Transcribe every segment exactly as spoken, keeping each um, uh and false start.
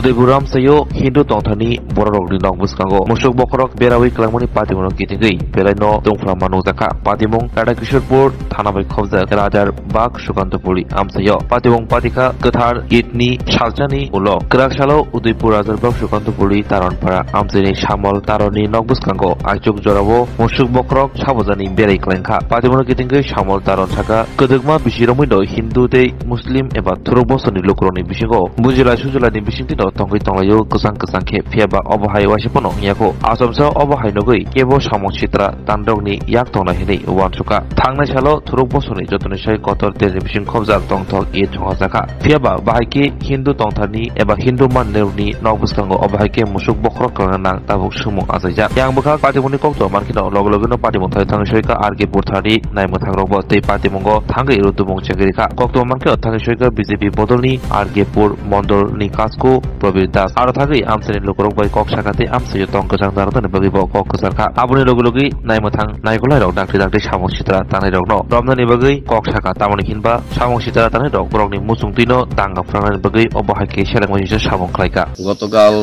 Udaipur amchaio Hindu tongthani bororokni nok bwskango musuk bokhorok berawi kwlangmani patimungno kitingwi belaino tongphla ma nukjakha. Patimung Radhakishorpur thana bai khobjak Rajar Bagh Sukantapuri amchaio. Patimung patikha kwthar Eidni salsani ulo kwrak salo Udaipur Rajar Bagh Sukantapuri Taronpara amchaini Samol Taronni nok bwskango aichuk jorao musuk bokhorok sabojani berai kwlaikha. Patimungno kitingwi Samol Taron saka, kwdwkma bisi romwino Hindu tei Muslim eba thuruk bosorni lukurokni bisingo bujilai sujilai ni bisingtwi no tongwi tonglaio kwchang kwchang khe, phiya ba obo hai waisa phano wngya kho. Achomsa obo hai nugwi kebo samung sitra tanrokni yak tongnai hinwi uansukha. Thangnai salo thuruk bosorni jotoni sai kotor terni bising khobjak tongthok Eid chongjakha. Phiya ba bahai khe Hindu tongtharni eba Hindu mannerokni nok bwskango obo hai khe musuk bokhorok kwlangna nang tabuk sumung achaijak. Yang bwkhak patimungni kokto mankhe no loge loge no patimung thai thangwi soika R K Pur thani naimwthang rokbo tei patimungo thangwi rw tubung chengri kha. Kokto mankhe thangwi soika B J P bodolni R K Pur mondolni kasku Probir Das. Aro thangwi amchaini lukurok bai kok sakha tei amchaio tong kwchang narwknani bagwi bo kok kwchar kha. Aboni logi logi naimwthang naikolai rok dakti dakti samung sitra tanai rokno romnani bagwi kok sakha, tamoni hinba samung sitra tanai rok borokni muchungtwino danga phwrangnani bagwi obo hai khe selengmani samung khlaikha. গতকাল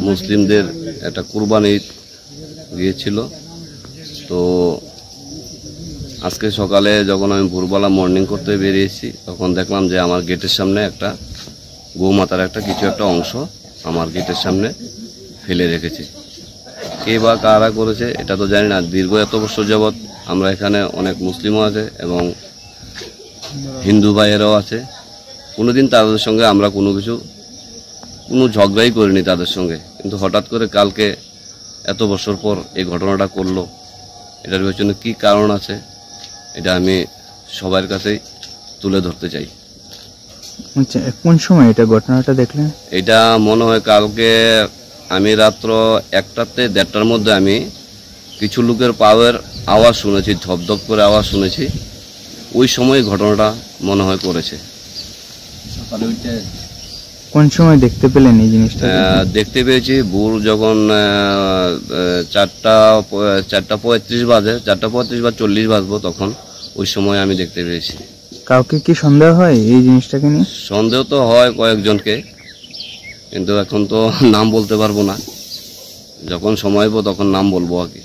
মুসলিমদের একটা কুরবানি ঈদ গিয়েছিল। তো আজকে সকালে যখন আমি ভোরবেলা মর্নিং করতে বেরিয়েছি, তখন দেখলাম যে আমার গেটের সামনে একটা গোমাতার একটা কিছু একটা অংশ আমার গেটের সামনে ফেলে রেখেছে। কে বা কারা করেছে এটা তো জানি না। দীর্ঘ এত বছর যাবৎ আমরা এখানে অনেক মুসলিমও আছে এবং হিন্দু ভাইয়েরাও আছে। কোনোদিন তাদের সঙ্গে আমরা কোনো কিছু, কোনো ঝগড়াই করিনি তাদের সঙ্গে। কিন্তু হঠাৎ করে কালকে এত বছর পর এই ঘটনাটা করলো, এটার পেছনে কী কারণ আছে, এটা আমি সবার কাছেই তুলে ধরতে চাই। আচ্ছা, এ কোন সময় এটা ঘটনাটা দেখলেন? এটা মনে হয় কালকে আমি রাত্র একটাতে দেড়টার মধ্যে আমি কিছু লোকের পাওয়ের আওয়াজ শুনেছি, ধপ ধপ করে আওয়াজ শুনেছি। ওই সময় ঘটনাটা মনে হয় করেছে। সকালে উঠে কোন সময় দেখতে পেলেন এই জিনিসটা? আহ, দেখতে পেয়েছি ভোর যখন, আহ, আহ, চারটা প-, চারটা পঁয়ত্রিশ বাজে, চারটা পঁয়ত্রিশ বা চল্লিশ বাজবো তখন, ওই সময় আমি দেখতে পেয়েছি। কাউকে কি সন্দেহ হয় এই জিনিসটাকে নিয়ে? সন্দেহ তো হয় কয়েকজনকে, কিন্তু এখন তো নাম বলতে পারবো না, যখন সময় হইব তখন নাম বলবো আর কি।